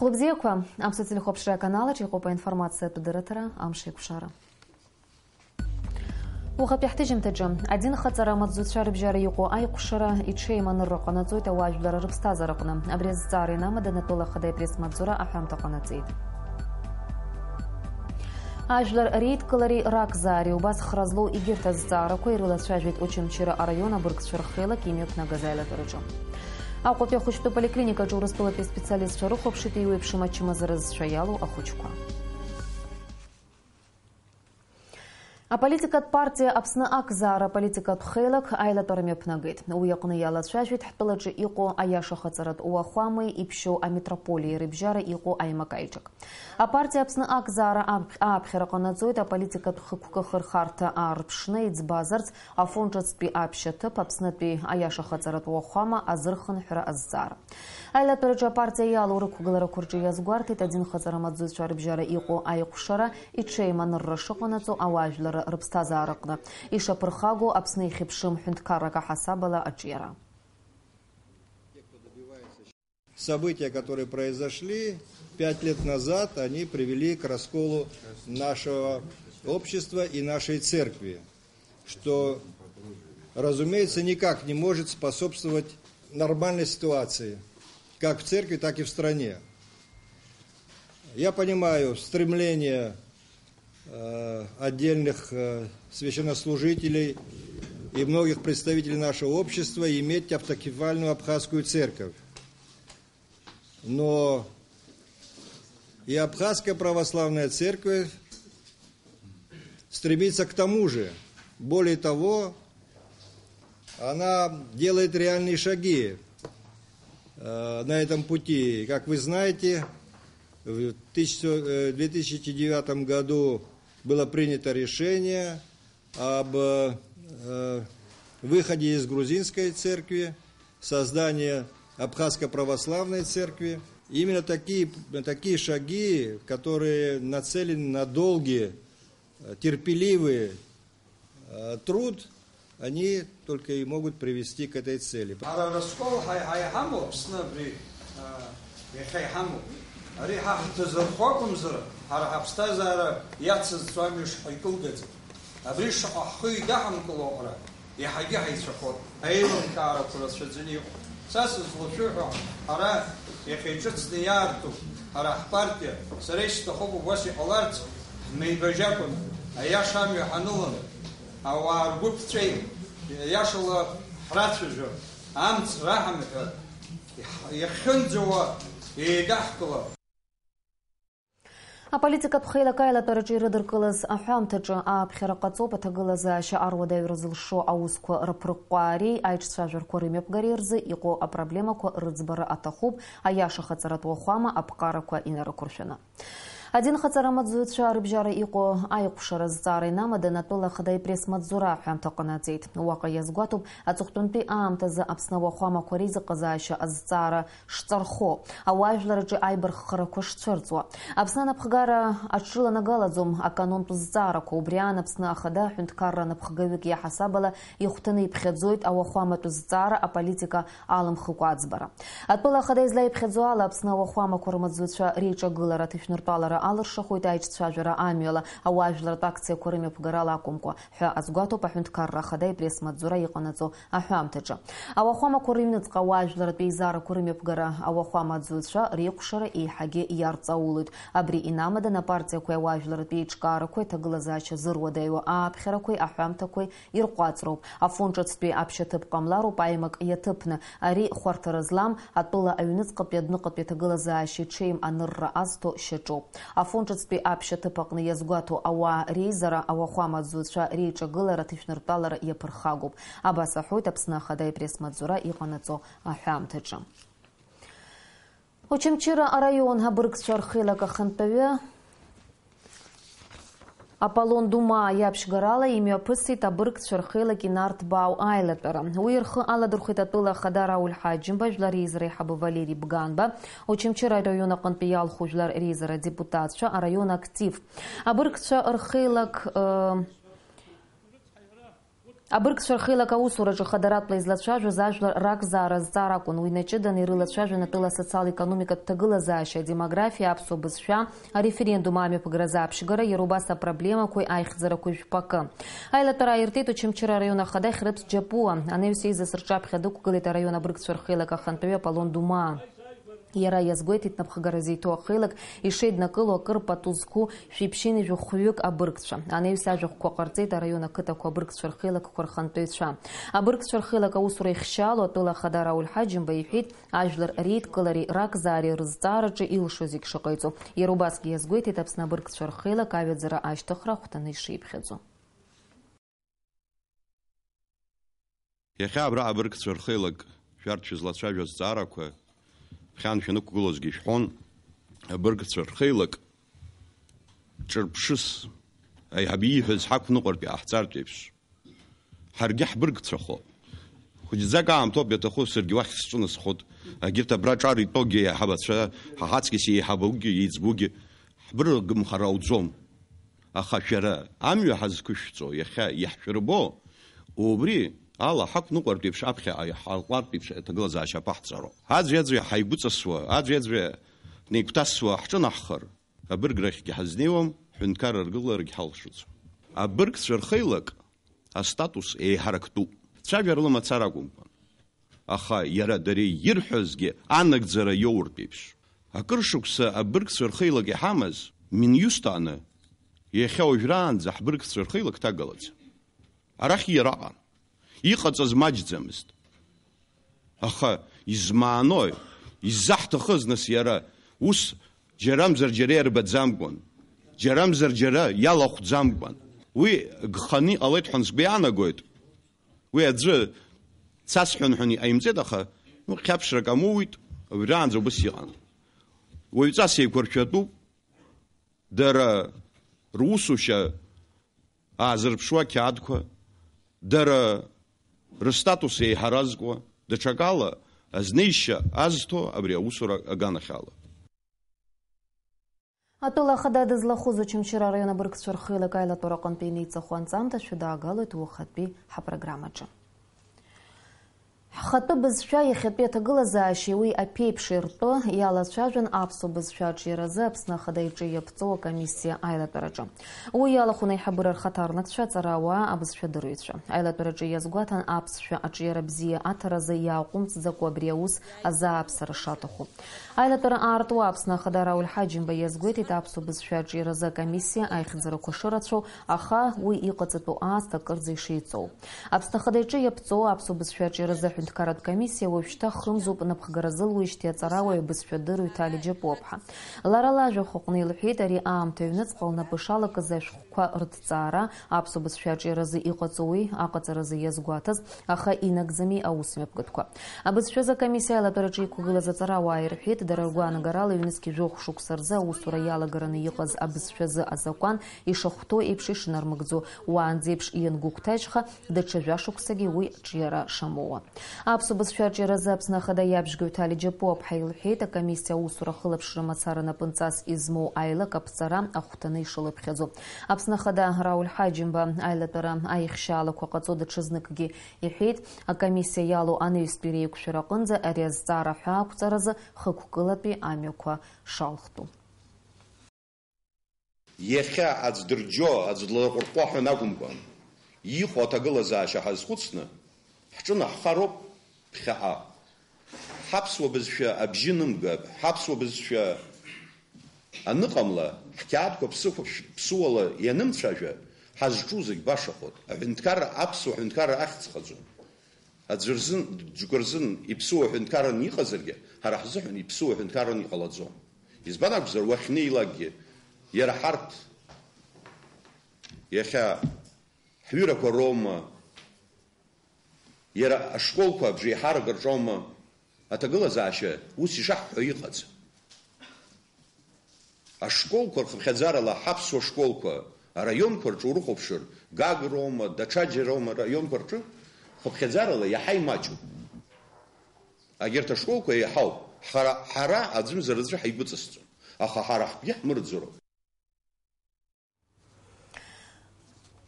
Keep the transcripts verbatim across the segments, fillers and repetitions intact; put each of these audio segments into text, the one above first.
Хәлыбзиақәа, Аԥсуа телехәаԥшра аканалаҿ иҟоуп аинформациатә дырраҭара Амш еиқәшара. Уахатәи ҳҭыжьымҭаҿы адинхаҵара амаҵзуҩцәа рыбжьара иҟоу аиҟәшара иҽеим анырра ҟанаҵоит ауаажәлар рыԥсҭазаараҟны. Абри азҵаара инамаданы атәыла ахада ипресс-маҵзура аҳәамҭа ҟанаҵеит. Ажәлар реидкылареи ракзаареи убас хра злоу егьырҭ азҵаарақәа ирылацәажәеит Очамчыра араион абыргцәа рхеилак имҩаԥнагаз аилатәараҿы. Аҟәатәи ахәыҷтәы поликлиникаҿы Урыстәылатәи аспециалистцәа рыхәаԥшит еиуеиԥшым ачымазара зцәа иалоу ахәыҷқәа. Аполитикатә партиа Аԥсны акзаара аполитикатә хеилак аилатәара мҩаԥнагеит. Уи аҟны иалацәажәеит ҳтәылаҿы иҟоу аиашахаҵаратә уахәамеи иԥшьоу амитрополиеи рыбжьара иҟоу аимак-аиҿак. Апартиа Аԥсны акзаара аԥ-, ааԥхьара ҟанаҵоит аполитикатә хықәкы ахырхарҭа аарԥшны иӡбазарц, афон ҿыцтәи аԥшьаҭыԥ, Аԥснытәи аиашахаҵаратә уахәама азырхынҳәра азҵаара. Аилатәараҿы апартиа иалоу рықәгыларақәа рҿы иазгәарҭеит адинхаҵара амаҵзуҩцәа рыбжьара иҟоу аиҟәшара, иҽеим анырра шыҟанаҵо ауаажәлар рыԥсҭазаараҟны, ишаԥырхагоу Аԥсны ихьыԥшым ҳәынҭқаррак аҳасабала аҿиара. События, которые произошли пять лет назад, они привели к расколу нашего общества и нашей церкви, что, разумеется, никак не может способствовать нормальной ситуации, как в церкви, так и в стране. Я понимаю стремление, э, отдельных, э, священнослужителей и многих представителей нашего общества иметь автокефальную абхазскую церковь. Но и Абхазская православная церковь стремится к тому же. Более того, она делает реальные шаги, э, на этом пути. Как вы знаете, в тысяча, э, две тысячи девятом году было принято решение об, э, выходе из грузинской церкви, создании Абхазской православной церкви. Именно такие, такие шаги, которые нацелены на долгие, э, терпеливые, э, труд, они только и могут привести к этой цели. Ара раскол ҳаи-, ҳаи-, ҳамоу, Аԥсны абри, э, иахьа иҳамоу. Ари ҳа ҳҭазырхо акәымзар, ҳара ҳаԥсҭазаара иацызҵо амҩа шҳаикылгаӡам. Абри шаҟа ҳхы идаҳамкыло аҟара, иаҳагьы ҳаицәахоит. Аилымкаарақәа рацәаӡаны иҟоуп. Са сызлашәыҳәо, ҳара иахьа иҿыцны иаарту, ҳара ҳпартиа, сара исҭахуп убас иҟаларц, ҳмеибажьакәаны, аиаша амҩа ҳаныланы, ауаа ргәы ԥҵәеит, иашала ҳрацәажәап, амц раҳамҳәап, иаҳ-, иахьынӡауа еидаҳкылап. Аполитикатә хеилак аилатәараҿы ирыдыркылаз аҳәамҭаҿы ааԥхьара ҟаҵоуп аҭагылазаашьа аруадаҩра зылшо аусқәа рыԥырҟәаареи аиҿцәажәарқәа рымҩаԥгареи рзы иҟоу апроблемақәа рыӡбара аҭахуп, аиашахаҵаратә уахәама аԥҟарақәа инарықәыршәаны. Адинхаҵара амаҵзуҩцәа рыбжьара иҟоу аиҟәшара азҵаара инамаданы атәыла ахада ипресс-маҵзура аҳәамҭа ҟанаҵеит. Уаҟа иазгәаҭоуп аҵыхәтәантәи аамҭазы Аԥсны ауахәамақәа реизыҟазаашьа азҵаара шҵархо, ауаажәлар рҿы аибарххарақәа шцәырҵуа. Аԥсны анапхгара аҽрыланагалаӡом аканонтә зҵаарақәа, убри аан Аԥсны Ахада аҳәынҭқарра анапхгаҩык иаҳасабала ихәҭаны иԥхьаӡоит ауахәаматә зҵаара аполитика алымхыкәа аӡбара. Атәыла Ахада излаиԥхьаӡо ала, Аԥсны ауахәамақәа рмаҵзуҩцәа реиҿагылара аҭышәныртәалара алыршахоит аиҿцәажәара амҩала, ауаажәлартә акциақәа рымҩаԥгарала акәымкәа, ҳәа азгәаҭоуп аҳәынҭқарра Ахада ипресс-маҵзура иҟанаҵо аҳәамҭаҿы. Ауахәамақәа рыҩныҵҟа ауаажәларратә еизарақәа рымҩаԥгара ауахәамаӡуцәа реикәшара еиҳагьы иарҵаулоит. Абри инамаданы апартиақәеи ауаажәларратә еиҿкаарақәеи аҭагылазаашьа зыруадаҩуа ааԥхьарақәеи аҳәамҭақәеи ирҟәаҵроуп. Афон ҿыцтәи аԥшьаҭыԥ ҟамлароуп аимак иаҭыԥны. Ари хәарҭара злам, атәыла аҩныҵҟатәи адәныҟатәи аҭагылазаашьа иҽеим анырра азҭо шьаҿоуп. Афон ҿыцтәи аԥшьаҭыԥ аҟны иазгәаҭо ауаа реизара ауахәамаӡуцәа реиҿагылара аҭышәныртәалара иаԥырхагоуп. Абас аҳәоит Аԥсны Ахада ипресс-маҵзура иҟанаҵо аҳәамҭаҿы. Очамчыра араион абыргцәа рхеилак ахантәаҩы Аполлон Думаа иаԥшьгарала имҩаԥысит абыргцәа рхеилак инарҭбаау аилатәара. Уи рхы аладырхәит атәыла ахада Рауль Ҳаџьымба, жәлар реизара аиҳабы Валери Бганба, Очамчыра араион аҟынтәи иалху жәлар реизара адепутатцәа, араион актив. Абыргцәа рхеилак, ыы, Абыргцәа рхеилак аусураҿы хадаратәла излацәажәоз ажәлар ракзаара азҵаара акәын. Уи наҷыданы ирылацәажәон атәыла асоциал-економикатә ҭагылазаашьа, адемографиа, аԥсуа бызшәа, ареферендум амҩаԥгаразы аԥшьгара, иара убас апроблемақәеи аихьӡарақәеи жәпакы. Аилатәара ааиртит Очамчыра араион ахада Хьрыԥс Џьапуа. Анаҩс еизаз рҿаԥхьа дықәгылеит араион абыргцәа рхеилак ахантәаҩы Аполлон Думаа. Иара иазгәеиҭеит, напхгара зеиҭоу ахеилак ишеиднакыло акыр пату зқәу шәиԥшьынҩажәи хәҩык абыргцәа. Анаҩс ажәахәқәа ҟарҵеит араион ақыҭақәа абыргцәа рхеилакқәа рхантәаҩцәа. Абыргцәа рхеилак аусура ихьчало атәыла ахада Рауль Ҳаџьымба иҳәеит, ажәлар реидкылареи ракзаареи рызҵаараҿы илшо зегь шыҟаиҵо. Иара убасгьы иазгәеиҭеит Аԥсны абыргцәа рхеилак аҩаӡара ашьҭыхра ахәҭаны ишиԥхьаӡо. Иахьа абра абыргцәа рхеилак шәарҭ шәызлацәажәо азҵаарақәа ԥхьан шәанықәгылозгьы ишәҳәон, абыргцәа рхеилак ҿырԥшыс, аиҳабы ииҳәаз ҳақәныҟәартә иҟаҳҵартә еиԥш, ҳаргьы ҳбыргцәахо. Хәыҷӡак аамҭоуп иаҭаху, саргьы уахь сҿынасхоит. Егьырҭ абра аҿар итәоугьы аиҳабацәа, ҳа ҳаҵкьыс еиҳабугьы, еиҵбугьы, ҳбыргымхар ауӡом. Аха шәара амҩа ҳазқәышәҵо, иахьа иаҳшәырбо, убри ала ҳақәныҟәартә еиԥш аԥхьаҟа иҳалҟәартә еиԥш аҭагылазаашьа аԥаҳҵароуп. Аӡәи-аӡәи ҳаигәыҵасуа, аӡәи-аӡәи ҳнеигәҭасуа ҳҿынаҳхар, абырг рахьгьы ҳазнеиуам, ҳҳәынҭқарра аргыларагь ҳалшаӡом. Абыргцәа рхеилак астатус еиҳарактәуп. Цәажәара лымацара акәымкәан. Аха иара дареи ирҳәазгьы анагӡара иоуртә еиԥш. Акыр шықәса абыргцәа рхеилак иҳамаз Миниусҭ аҟны, иахьа уажәраанӡа ҳбыргцәа рхеилак ҭагалаӡам. Арахь иара аҟан. Иҟаҵаз маҷӡамызт. Аха измаанои? Иззаҳҭахыз, нас, иара? Ус џьарамзар џьара иарбаӡамкәан, џьарамзар џьара иалахәӡамкәан. Уи гханы иҟалеит ҳәа сгәы иаанагоит. Уи аӡәы цасҳәон ҳәа иҟаимҵеит, аха, ну, хьаԥшрак амоуит, уажәраанӡа убыс иҟан. Уаҩҵас еиқәыршәатәуп, дара русушьа аазырԥшуа ақьаадқәа, дара рыстатус еиҳаразкуа, даҽакала, азнеишьа азҭо абри аусура аганахьала. Атәыла ахада дызлахәыз Очамчыра араион абыргцәа рхеилак аилатәара аҟынтәи инеиҵахо анҵамҭа шәыдаагалоит уахатәи ҳапрограммаҿы. Ҳхатәы бызшәа иахьатәи аҭагылазаашьеи уи аԥеиԥши ртәы иалацәажәан аԥсуа бызшәа аҿиаразы Аԥсны Ахада иҿы иаԥҵоу акомиссиа аилатәараҿы. Уи иалахәын аиҳабыра рхаҭарнакцәа, аҵарауаа, абызшәадырҩцәа. Аилатәараҿы иазгәаҭан аԥсшәа аҿиара бзиа аҭаразы иааҟәымҵӡакәа абри аус азааԥсара шаҭаху. Аилатәара аартуа Аԥсны Ахада Рауль Ҳаџьымба иазгәеиҭеит аԥсуа бызшәа аҿиаразы акомиссиа аихьӡарақәа шырацәоу, аха уи иҟаҵатәу аасҭа акырӡа ишеиҵоу. Аԥсны Ахада иҿы иаԥҵоу аԥсуа бызшәа аҿиаразы аҳәынҭқарратә комиссиа уажәшьҭа хымзуп напхгара зылуеижьҭеи аҵарауаҩ абызшәа дырҩ Ҭали Џьапуаԥҳа. Лара лажәахә аҟны илҳәеит, ари аамҭа аҩныҵҟа лнапы шалакыз ашәҟәқәа рыҭҵаара, аԥсуа бызшәа аҿиаразы иҟаҵоуи аҟаҵаразы иазгәаҭаз, аха инагӡами аусмҩаԥгатәқәа. Абызшәазы акомиссиа аилатәараҿы иқәгылаз аҵарауаа ирҳәеит, дара ргәаанагарала ҩнызқь жәохә шықәса рзы аусура иалагараны иҟаз абызшәазы азакәан ишахәҭоу еиԥш ишынармыгӡо, уаанӡеиԥш иангәыгәҭажьха, даҽа жәашықәсагьы уи аҿиара шамоуа. Аԥсуа бызшәа аҿиаразы Аԥсны Ахада иабжьгаҩ Ҭали Џьапуаԥҳа илҳәеит, акомиссиа аусура ахылаԥшра мацара напынҵас измоу аилак аԥҵара ахәҭаны ишылыԥхьаӡо. Аԥсны Ахада Рауль Ҳаџьымба аилатәара аихшьаалақәа ҟаҵо даҽазныкгьы иҳәеит, акомиссиа иалоу анаҩстәи реиқәшәара аҟынӡа ари азҵаара аҳәаақәҵаразы хықәкылатәи амҩақәа шалхтәу. Иахьа аӡә дырџьо, аӡә длаҟәырҟәо ҳәа акәымкәан, иҟоу аҭагылазаашьа ҳазхәыцны, ҳҿынаҳхароуп ԥхьаҟа. Ҳаԥсуа бызшәа абжьы нымгап, ҳаԥсуа бызшәа аныҟамла, ҳқьаадқәа ԥсыхәа-, ԥсыуала ианымцәажәа, ҳазҿу зегь башахоит. Аҳәынҭқарра, аԥсуа ҳәынҭқарра ахьӡ хаҵоу. Аӡәы рзын, џьоукы рзын иԥсуа ҳәынҭқарран иҟазаргьы, ҳара ҳзыҳәан иԥсуа ҳәынҭқарран иҟалаӡом. Избан акәзар, уахьнеилакгьы, иара ҳарҭ иахьа ҳҩырақәа роума, иара ашколқәа абжеиҳарак рҿоума, аҭагылазаашьа ус ишаҳҳәо иҟаӡам. Ашколқәа рхыԥхьаӡарала ҳаԥсуа школқәа араионқәа рҿы урыхәаԥшыр, Гагроума, даҽаџьароума раионқәа рҿы, хыԥхьаӡарала иаҳа имаҷуп. Агьырҭ ашколқәа еиҳауп. Ҳара, ҳара аӡәымзар аӡәы ҳаигәыҵысҵом, аха ҳара ҳтәгьы ҳмырӡыроуп.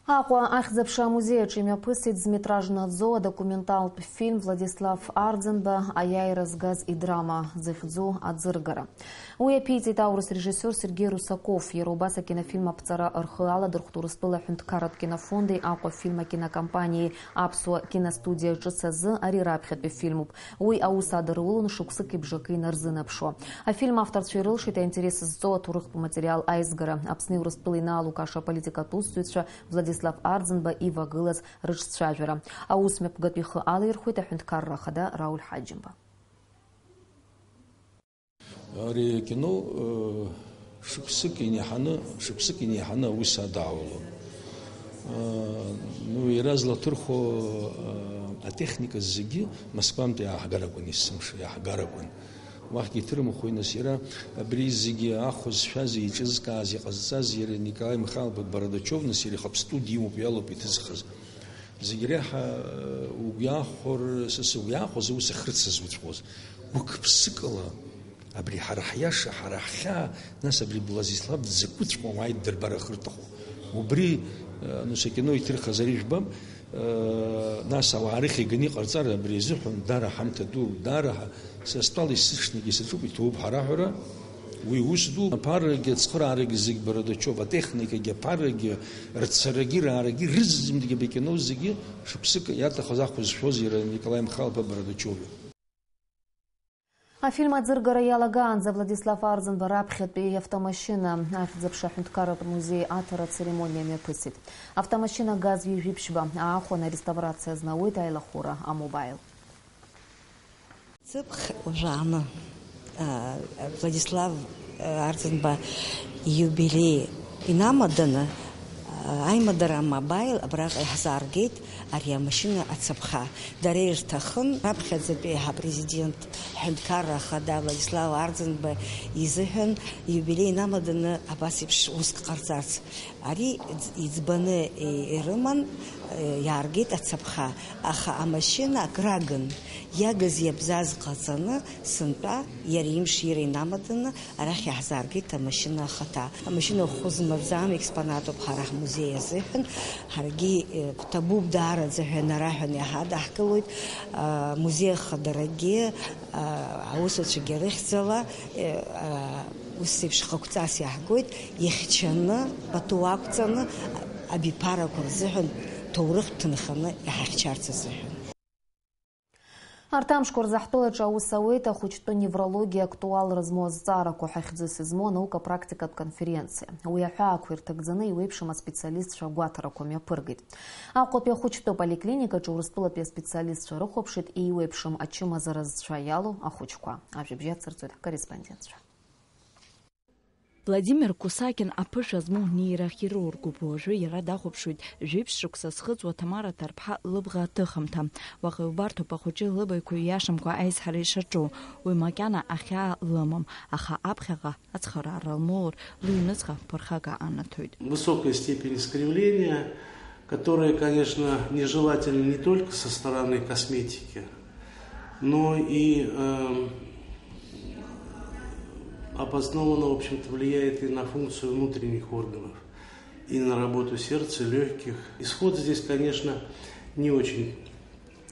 Аҟәа ахьӡ-аԥша амузеи аҿы имҩаԥысит зметраж наӡоу адокументалтә фильм Владислав Арӡынба аиааира згаз идрама захьӡу Аӡыргара. Уи аԥиҵеит аурыс режиссиор Сергеи Русаков. Иара убас акинофильм аԥҵара рхы аладырхәт Урыстәыла аҳәынҭқарратә кинофонди Аҟәа фильм акинокомпаниеи аԥсуа киностудиа ҿыц азы ари раԥхьатәи фильмуп. Уи аус адараулон шықәсыки бжаки инарзынаԥшуа. Афильм авторцәа ирылшеит аинтерес зҵоу аҭоурыхтә материал аизгара, Аԥсни Урыстәылеи инаалукааша аполитикатә усзуҩцәа Владислав Арӡынба ивагылаз рыҿцәажәара. Аус мҩаԥгатә ихы алаирхәеит аҳәынҭқарра ахада Рауль Ҳаџьымба. Ари акино, э, шықәсык инеиҳаны, шықәсык инеиҳаны аус адаулон. Э, ну, иара злаҭырхуа, э, атехника зегьы Москвантәи иааҳгар акәын, есымша иааҳгар акәын. Уахьгьы иҭырмыхуеи, нас, иара абри зегьы ахә зшәаз, еиҿызкааз, иҟазҵаз иара Николаи Михайлович Бородачев, нас, иара ихаԥстудиа имоуп, иалоуп иҭызхыз. Зегь реиҳа, э, угәы иахәар, са сыгәы иахәаз, ус ахьрыцызуҵәҟьоз. Гәык-ԥсыкала абри ҳара ҳиаша, ҳара ҳхьаа, нас абри Владислав дзакәыҵәҟьоу ауаа иддырбар ахырҭаху. Убри, э, нас акино иҭырхыз ари жәбап, э, нас ауаа рыхьиганы иҟарҵар абри азыҳәан дара ҳамҭа ду, дара ҳа-, са стәала исыҽнагьы саҿуп, иҭоуп ҳара ҳәара. Уи ус ду, аԥарагьы, ацхыраарагьы зегь Бородачев, атехникагьы, аԥарагьы, рцарагьы, раарагьы, рызегьы, акино зегьы шықәсык иаҭахыз ахә зшәоз иара Николаи Михайлович Бородачев. Афильм аӡыргара иалагаанӡа Владислав Арӡынба раԥхьатәи автомашьына ахьӡ-аԥша аҳәынҭқарратә музеи аҭара ацеремониа мҩаԥысит. Автомашьына газ ҩажәи ԥшьба аахәаны ареставрациа азнауеит аилахәыра амобаил. Цыԥх уажәааны, а, Владислав, а, Арӡынба ииубилеи инамаданы, а, аимадара амобаил абраҟа иаҳзааргеит ари амашьына ацаԥха. Дара ирҭахын, раԥхьаӡатәи ҳапрезидент, ҳҳәынҭқарра ахада Владислав Арӡынба изыҳәан ииубилеи инамаданы абас еиԥш уск ҟарҵарц. Ари иӡ-, иӡбаны и-, ирыман, э, иааргеит ацаԥха, аха амашьына акрагын, иагыз-иабзаз ҟаҵаны, сынтәа иара имшира инамаданы арахь иаҳзааргеит амашьына ахаҭа. Амашьына хәы змаӡам експонатуп ҳара ҳмузеи азыҳәан, ҳаргьы, э, ҭабуп даараӡа ҳәа нараҳәаны иҳадаҳкылоит, а, музеи ахадарагьы, а, аусуцәагьы рыхьӡала, э, а, Ус еиԥш хықәҵас иаҳгоит, ихьчаны, пату ақәҵаны, абиԥарақәа рзыҳәан ҭоурых ҭынханы иҳахьчарц азыҳәан. Арҭ амшқәа рзы ҳтәылаҿы аус ауеит ахәыҷтәы неврологиа актуалра змоу азҵаарақәа ҳәа хьӡыс измоу анаука-практикатә конференциа. Уи аҳәаақәа ирҭагӡаны еиуеиԥшым аспециалистцәа агәаҭарақәа мҩаԥыргеит. Аҟәатәи ахәыҷтәы поликлиникаҿы Урыстәылатәи аспециалистцәа рыхәаԥшит еиуеиԥшым ачымазара зцәа иалоу ахәыҷқәа. Ажәабжь иацырҵоит ҳкорреспондентцәа. Владимир Кусакин аԥышәа змоу нейрохирургуп. Уажәы иара дахәаԥшуеит жәиԥшь шықәса зхыҵуа Ҭамара Ҭарԥҳа лыбӷа аҭыхымҭа. Уаҟа иубарҭоуп ахәыҷы лыбаҩқәа ииашамкәа аизҳара ишаҿу. Уи макьана ахьаа лымам, аха аԥхьаҟа ацхыраара лмоур, лыҩныҵҟа ԥырхага анаҭоит. Высокая степень искривления, которая, конечно, нежелательна не только со стороны косметики, но и, эм, обоснованно, в общем-то, влияет и на функцию внутренних органов, и на работу сердца, лёгких. Исход здесь, конечно, не очень,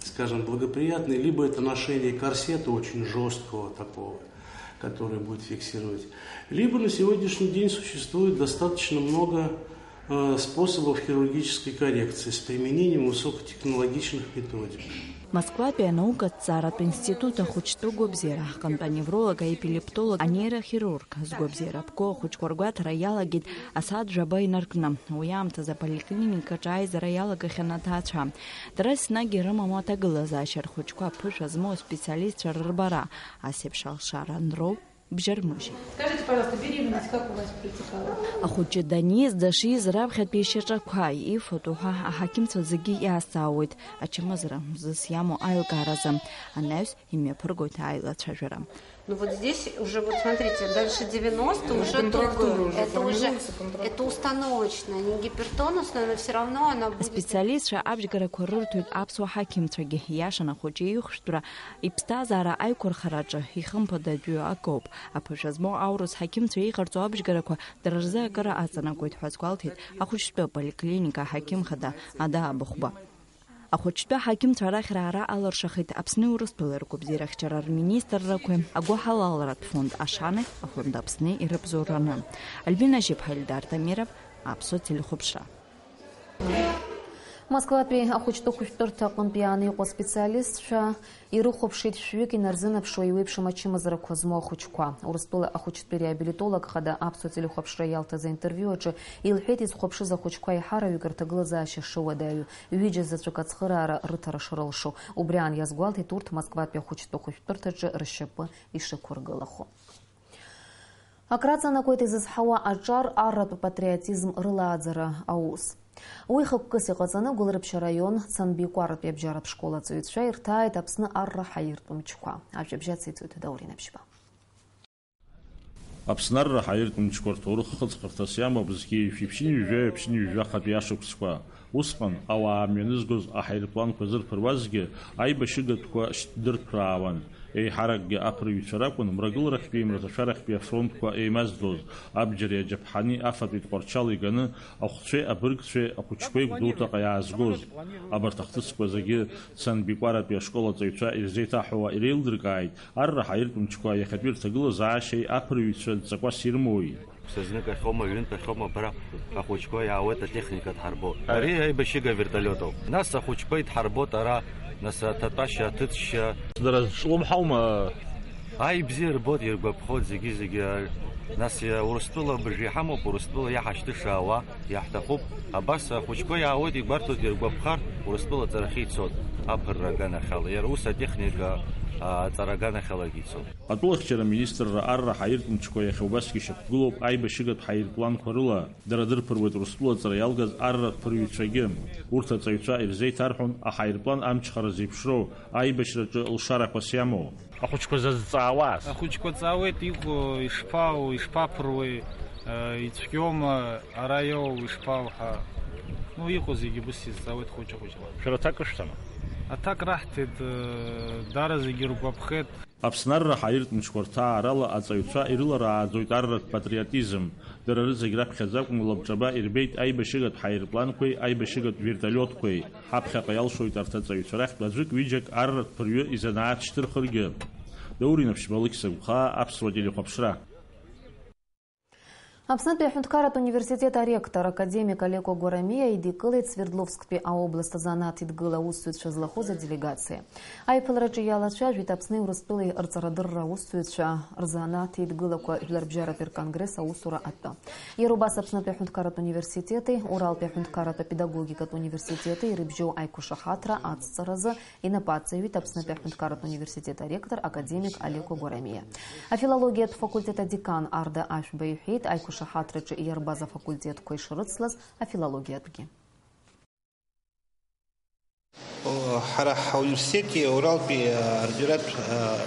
скажем, благоприятный. Либо это ношение корсета очень жёсткого такого, который будет фиксировать, либо на сегодняшний день существует достаточно много э, способов хирургической коррекции с применением высокотехнологичных методик. Москватәи анаукаҭҵааратә институт ахәыҷтәы гәабзиара аҟынтә аневролог, аепилептолог, анейрохирург згәабзиара ԥго ахәыҷқәа ргәаҭара иалагеит асааҭ жәаба инаркны. Уи аамҭазы аполиклиникаҿы аизара иалагахьан аҭаацәа. Дара еснагь ирымаму аҭагылазаашьа, рхәыҷқәа аԥышәа змоу аспециалистцәа рырбара, ас еиԥш алшара анроу бжьармыжьит. Скажите, пожалуйста, беременность как у вас протекала? Ахәыҷы даниз, дашиз раԥхьатәи ишьаҿақәа ифатәу ҳәа аҳақьымцәа зегьы иазҵаауеит, ачымазара мзызс иамоу аилкааразы анаҩс имҩаԥыргоит аилацәажәара. Ну вот здесь уже, вот смотрите, дальше девяносто уже другое. Это уже, это установочная, не гипертонусная, но все равно она будет. Аспециалистцәа абжьгарақәа рырҭоит аԥсуа ҳақьымцәагьы. Иашан, ахәыҷы ихәшәтәра иԥсҭазаара аиқәырхараҿы ихымԥада адәы акоуп. Аԥышәа змоу аурыс ҳақьымцәа иҟарҵо абжьгарақәа дара рзы акыра аҵанакуеит ҳәа азгәалҭеит ахәыҷтәы аполиклиника аҳақьым хада Ада Абыхәба. Ахәыҷтәы аҳақьымцәа арахь раара алыршахеит Аԥсни Урыстәылеи ргәабзиарахьчара рминистррақәеи агәыҳалалратә фонд Ашани, афонд Аԥсни ирыбзоураны. Альбина Шьыԥҳа, Ильдар Тамиров, Аԥсуа телехәаԥшра. Москватәи ахәыҷтәы хәышәтәырҭа аҟынтә иааны иҟоу аспециалистцәа ирыхәаԥшит шәҩык инарзынаԥшуа еиуеиԥшым ачымазарақәа змоу ахәыҷқәа. Урыстәыла ахәыҷтәы реабилитолог хада Аԥсуа телехәаԥшра иалҭаз аинтервиу аҿы илҳәеит изхәаԥшыз ахәыҷқәа аиҳараҩык рҭагылазаашьа шыуадаҩу, ҩыџьа заҵәык ацхыраара рыҭара шрылшо. Убри аан иазгәалҭеит урҭ Москватәи ахәыҷтәы хәышәтәырҭаҿы ршьапы ишықәыргылахо. Акраҵанакуеит изызҳауа аҿар арратә патриотизм рылааӡара аус. Уи хықәкыс иҟаҵаны Гәылрыԥшь араион Цанбикәаратәи абжьаратә школ аҵаҩцәа ирҭааит Аԥсны арра ҳаиртә мчқәа. Ажәабжь ациҵоит Даур Инаԥшьба. Аԥсны арра ҳаиртә мчқәа рҭоурых хыҵхырҭас иамоуп зқьи жәшәи ԥшьынҩажәи ԥшьынҩажәи жәахатәи ашықәсқәа. Усҟан ауаа мҩанызгоз аҳаирпланқәа зырԥыруазгьы аибашьыгатәқәа шьҭдырԥраауан. Еиҳаракгьы аԥырҩцәа ракәын мрагыларахьтәи мраҭашәарахьтәи афронтқәа еимаздоз, абџьари аџьаԥҳани афатәи Тҟәарчал иганы ахәцәеи абыргцәеи ахәыҷқәеи Гәдоуҭаҟа иаазгоз. Абарҭ ахҭысқәа зегьы Цанбикәаратәи ашкол аҵаҩцәа ирзеиҭаҳәауа иреилдыркааит, арра ҳаиртә мчқәа иахьатәи рҭагылазаашьеи аԥырҩцәа дҵакәас ирымоуи. Ԥса знык ахьоума, ҩынтә ахьоума, бара ахәыҷқәа иаауеит атехника дҳарбо. Ари аибашьыга вертолиотуп. Нас ахәыҷқәа идҳарбот ара, нас аҭатәашьа, аҭыҵшьа. Дара зҿлымҳаума? Аи, бзиа рбот, иргәаԥхот зегьы-зегьы. Нас иа-, Урыстәыла абыржәы иҳамоуп, Урыстәыла иаҳашьҭыша ауаа, иаҳҭахуп. Абас ахәыҷқәа иаауеит, игәарҭоит, иргәаԥхар, Урыстәыла аҵарахьы ицот, аԥырра аганахьала. Иара ус атехника, а, аҵара аганахьалагьы ицот. Атәылахьчара аминистрра арра ҳаиртә мчқәа иахьа убасгьы ишьақәгылоуп аибашьыгатә ҳаирпланқәа рыла. Дара дырԥыруеит Урыстәыла аҵара иалгаз арратә ԥырҩцәагьы. Урҭ аҵаҩцәа ирзеиҭарҳәон аҳаирплан амчхара зеиԥшроу, аибашьраҿы лшарақәас иамоу. Ахәыҷқәа зазҵаауаз. Ахәыҷқәа ҵаауеит, иҟоу ишԥаау, ишԥаԥыруеи, э, ицәгьоума, ара иоуа ишԥаау ҳәа. Ну, иҟоу зегьы убыс изҵаауеит хәыҷы-хәыҷла. Шәара аҭак ышәҭама? Аҭак раҳҭеит, э, дара зегьы ргәаԥхеит. Аԥсны арра ҳаиртә мчқәа рҭаарала аҵаҩцәа ирыларааӡоит арратә патриотизм. Дара рызегь раԥхьаӡа акәым, лабҿаба ирбеит аибашьыгатә ҳаирпланқәеи аибашьыгатә вертолиотқәеи. Ҳаԥхьаҟа иалшоит арҭ аҵаҩцәа рахьтә аӡәык-ҩыџьак арратә ԥырҩы изанааҭ шьҭырхыргьы. Даур Инаԥшьба, Алықьса Гәхаа, Аԥсуа телехәаԥшра. Аԥснытәи аҳәынҭқарратә университет аректор академик Алеко Гәарамиа идикылеит Свердловсктәи аобласт азанааҭидгыла аусзуҩцәа злахәыз аделегациа. Аиԥылараҿы иалацәажәеит Аԥсни Урыстәылеи рҵарадырра аусзуҩцәа рзанааҭидгылақәа жәларбжьаратәи рконгресс аусура атәы. Иара убас Аԥснытәи аҳәынҭқарратә университети Уралтәи аҳәынҭқарратә апедагогикатә университети ирыбжьоу аиқәшаҳаҭра ацҵаразы инапы аҵаҩит Аԥснытәи аҳәынҭқарратә университет аректор академик Алеко Гәарамиа. Афилологиатә факультет адекан Арда Ашәба иҳәеит, аиқәшаҳаҭраҿы иарбаз афакультетқәа ишрыцлаз афилологиатәгьы. Ҳара ҳуниверситети Уралтәи, а, арҵаҩратә, а,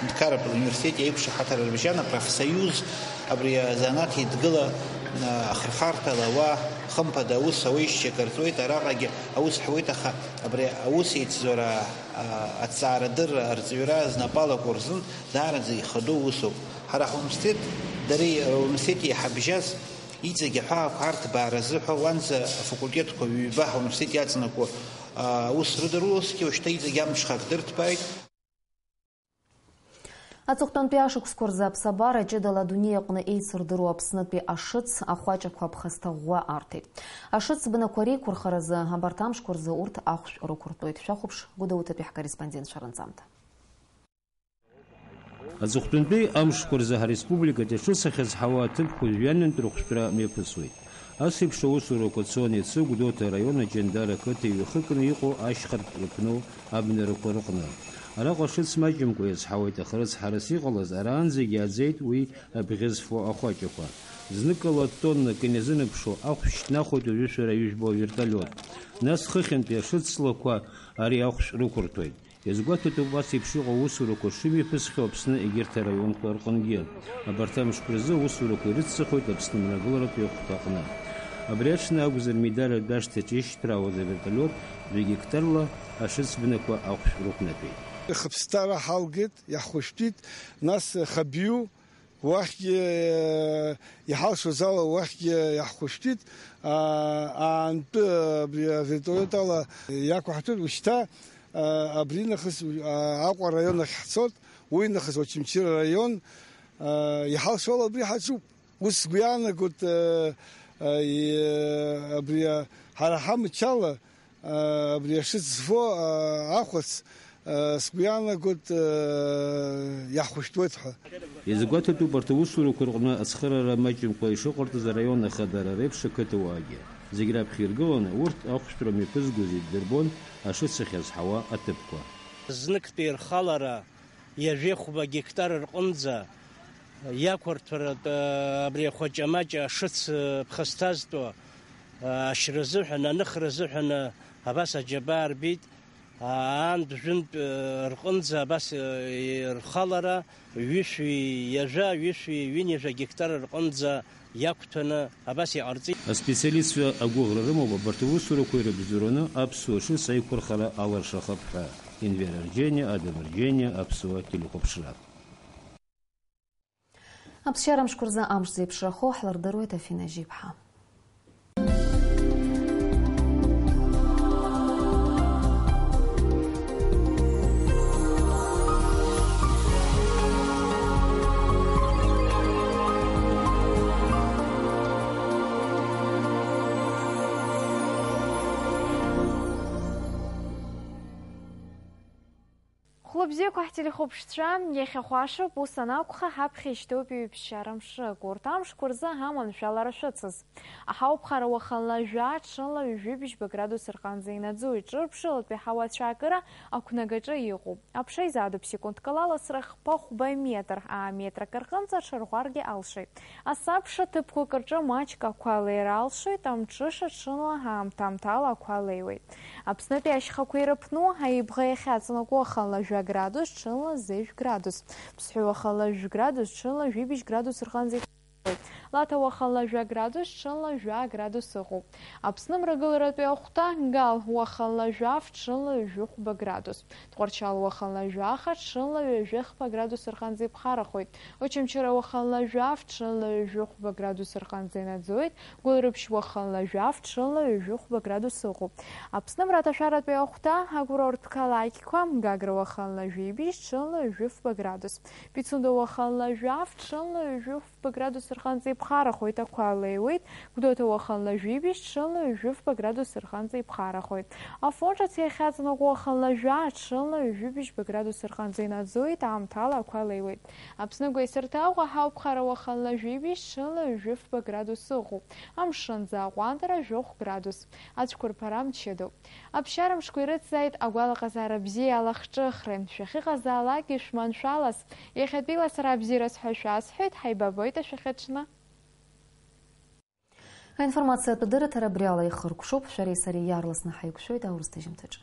ҳәынҭқарратә университети аиқәшаҳаҭра рыбжьан апрофсоиуз абри азанааҭ еидгыла, а, ахырхарҭала уа, хымԥада, аус ауеижьчак рҵоит, араҟагьы аус ҳуеит, аха абри аус еицзоура, а, аҭҵаарадырра, арҵаҩра знапы алаку рзын даараӡа ихадоу усуп. Ҳара ҳуниверситет, дареи, а, университети иҳабжьаз иҵегь аҳәаақәа арҭбаара азыҳәа уанӡа афакультетқәа ҩба ҳуниверситет иаҵанакуа, а, аус рыдыруа, усгьы уажәшьҭа иҵегь амҽхак дырҭбааит. Аҵыхәтәантәи ашықәсқәа рзы аԥсабара ҷыдала адунеи аҟны еицырдыруа Аԥснытәи ашыц, ахәаҷақәа аԥхасҭа ӷәӷәа арҭеит. Ашыц бнақәа реиқәырхаразы абарҭ амшқәа рзы урҭ ахәшә рықәыртәоит. Шәахәаԥш Гәдоуҭатәи ҳкорреспондентцәа рынҵамҭа. Аҵыхәтәантәи амшқәа рзы ҳареспубликаҿы аҽыцахьаз ҳауа аҭыԥқәа жәҩанынтә рыхәшәтәра мҩаԥысуеит. Ас еиԥш аусурақәа цон иацы Гәдоуҭа араион Аҷандара ақыҭа иҩахыкны иҟоу ашьхартә рыԥну абнарақәа рыҟны. Араҟа шыц маҷымкәа иазҳауеит, аха рыцҳарас иҟалаз араанӡагьы иааӡеит уи абӷьы зфо ахәаҷақәа. Зныкала тоннак иназынарԥшуа ахәшә шьҭнахуеит уажәы шәара ижәбо аверталиот. Нас хыхьынтәи ашыцлақәа ари ахәшә рықәырҭәоит. Иазгәаҭатәуп ас еиԥш иҟоу аусурақәа шымҩаԥысхьоу Аԥсны егьырҭ араионқәа рҟынгьы. Абарҭ амшқәа рзы аусурақәа ирыцҵахоит Аԥсны мрагыларатәи ахәҭа аҟны. Абри аҽны акәзар, Медар адәы ашҭаҿы ишьҭраауаз авертолиот жәа гектарла ашыц бнақәа ахәшә рықәнатәеит. Хыԥсҭара ҳалгеит, иаҳхәышәтәит, нас Хабиу, уахьгьы, э, иҳалшоз ала уахьгьы иаҳхәышәтәит, а, аантәы абри авертолиот ала иақәҳаҭәоит, ушьҭа, а, абри нахыс, а, Аҟәа араион ахь ҳцот, уи нахыс Очамчыра араион, а, иҳалшо ала абри ҳаҿуп. Ус сгәы иаанагоит, а, а, и-, абри, а, ҳара ҳамчала, Абри ашыц зфо ахәац, сгәы иаанагоит, иаҳхәышәтәуеит ҳәа. Иазгәаҭатәуп арҭ аусурақәа рҟны ацхыраара маҷымкәа ишыҟарҵаз араион ахадара реиԥш ақыҭауаагьы. Зегь раԥхьа иргыланы урҭ ахәшәтәра мҩаԥызгоз иддырбон ашыц ахьазҳауа аҭыԥқәа. Зныктәи рхалара ҩажәихәба гектар рҟынӡа иақәырҭәаратә, абри ахәаҷамаҷа ашыц ԥхасҭазтәу ашьра азыҳәан, аныхра азыҳәан абас аџьабаа рбеит, аан жәынтә рҟынӡа абас рхалара ҩышәи ҩажәа, ҩышәи ҩынҩажәа гектар рҟынӡа иақәҭәаны абас иҟарҵеит. Аспециалистцәа агәыӷра рымоуп абарҭ аусурақәа ирыбзоураны аԥсуа шыц аиқәырхара алыршахап ҳәа. Енвер Арџьениа, Адам Арџьениа, Аԥсуа телехәаԥшра. Аԥсшьара мшқәа рзы амш зеиԥшрахо ҳлырдыруеит Афина Жьиԥҳа. Хәлыбзиақәа ҳтелехәаԥшцәа, иахьа хәашоуп, ус анакәха, ҳаԥхьа ишьҭоуп ҩаԥшьара мшык. Урҭ амшқәа рзы ҳаманшәалара шәыцыз. Аҳауԥхара уахынла жәа, ҽынла ҩажәи бжьба градус рҟынӡа инаӡоит. Ҿырԥшылатәи ҳауа ацәаакыра ақәнагаҿы иҟоуп. Аԥша изаатуп секундк ала ласра хԥа-хәба метр, аа метрак рҟынӡа аҽарӷәӷәаргьы алшоит. Асабша ҭыԥқәак рҿы маҷк ақәа леира алшоит, амҽыша ҽынла аамҭа-аамҭала ақәа леиуеит. Аԥснытәи ашьхақәа ирыԥну, аибӷа иахьаҵанакуа уахынла жәа градус, ҽынла зежә градус. Ԥсҳәы уахынла жәградус, ҽынла жәибжь градус рҟынӡа иҭаҳауеит. Лаҭа уахынла жәа градус, ҽынла жәа градус ыҟоуп. Аԥсны мрагыларатәи ахәҭа, Гал уахынла жәаф, ҽынла ҩажәихәба градус. Тҟәарчал уахынла жәаха, ҽынла ҩажәихԥа градус рҟынӡа иԥхарахоит. Очамчыра уахынла жәаф, ҽынла ҩажәихәба градус рҟынӡа инаӡоит. Гәылрыԥшь уахынла жәаф, ҽынла ҩажәихәба градус ыҟоуп. Аԥсны мраҭашәаратәи ахәҭа, акурорттә қалақьқәа, Гагра уахынла жәибжь, ҽынла ҩажәихәба градус. Пицунда уахынла жәаф, ҽынла ҩажәихәба градус рҟынӡа иԥхарахоит, ақәа леиуеит. Гәдоуҭа уахынла жәибжь, ҽынла ҩажәихәба градус рҟынӡа иԥхарахоит. Афон ҿыц иахьаҵанакуа уахынла жәа, ҽынла ҩажәи бжьба градус рҟынӡа инаӡоит, аамҭала ақәа леиуеит. Аԥсны агәеисырҭаҟәа ҳауԥхара уахынла жәибжь, ҽынла ҩажәи фба градус ыҟоуп. Амшын аӡы аҟәандара жәохә градус. Ацәқәырԥара мчыдоуп. Аԥсшьара мшқәа ирыцзааит агәалаҟазаара бзиа алахҿыхреи. Шәахьыҟазаалакгьы шәманшәалаз. Иахьатәиала сара абзиараз ҳәа шәасҳәоит, ҳаибабоит ашәахьаҽны. Аинформациатә дырраҭара абриала ихыркәшоуп, шәареи сареи иаарласны ҳаиқәшәоит аурыс ҭыжьымҭаҿы.